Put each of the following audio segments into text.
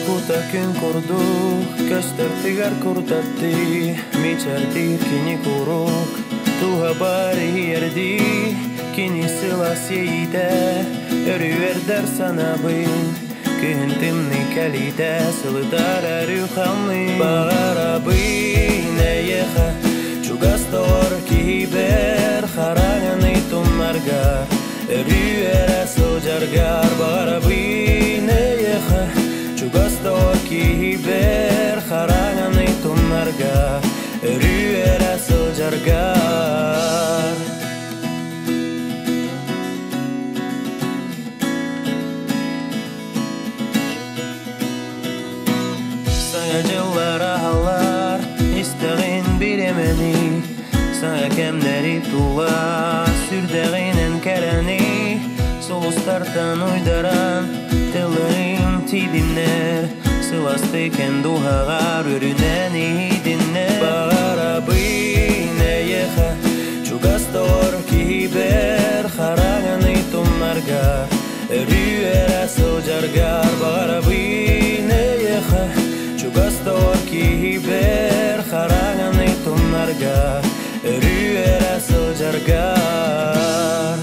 Кута күн курдук көстөр тыгар курдаттыы мичэрдиир кини куруук туһа бар иһиэрдии кини сылаас иэйиитэ өрүү эрдэр санаабын күһүн тымныы кэлиитэ сылытар өрүү хамныы баҕарабын эйиэхэ чугас доҕор киһибэр хараҥаны тумнарга өрүү эрэ сылдьаргар баҕарабын эйиэхэ чугас доҕор киһибэр хараҥаны тумнарга өрүү эрэ сылдьаргар. Саҥа дьыллар аһаллар, истэҕин бириэмэни, саҥа кэмнэри тула сүрдэҕинэн кэрэни, сулустартан уйдаран тылларым тиийдиннэр, сыластык эн дууһаҕар өрүнэн иһитиннэр. Баҕарабын эйиэхэ чугас доҕор киһибэр хараҥаны тумнарга өрүү эрэ сылдьаргар баҕарабын эйиэхэ чугас доҕор киһибэр хараҥаны тумнарга өрүү эрэ сылдьаргар.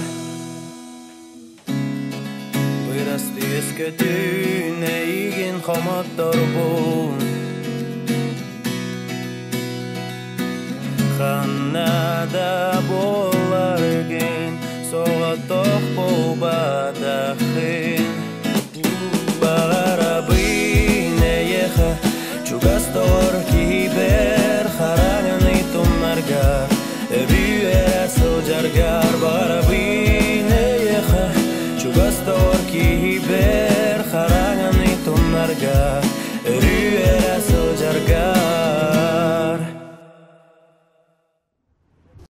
Бырастыы өскөтүн эйигин хомотторбун ханна да буоларгын соҕотох буолбатаххын баҕарабын эйиэхэ чугас доҕор киһибэр хараҥаны тумнарга өрүү эрэ сылдьаргар баҕарабын эйиэхэ чугас доҕор киһибэр хараҥаны тумнарга өрүү эрэ.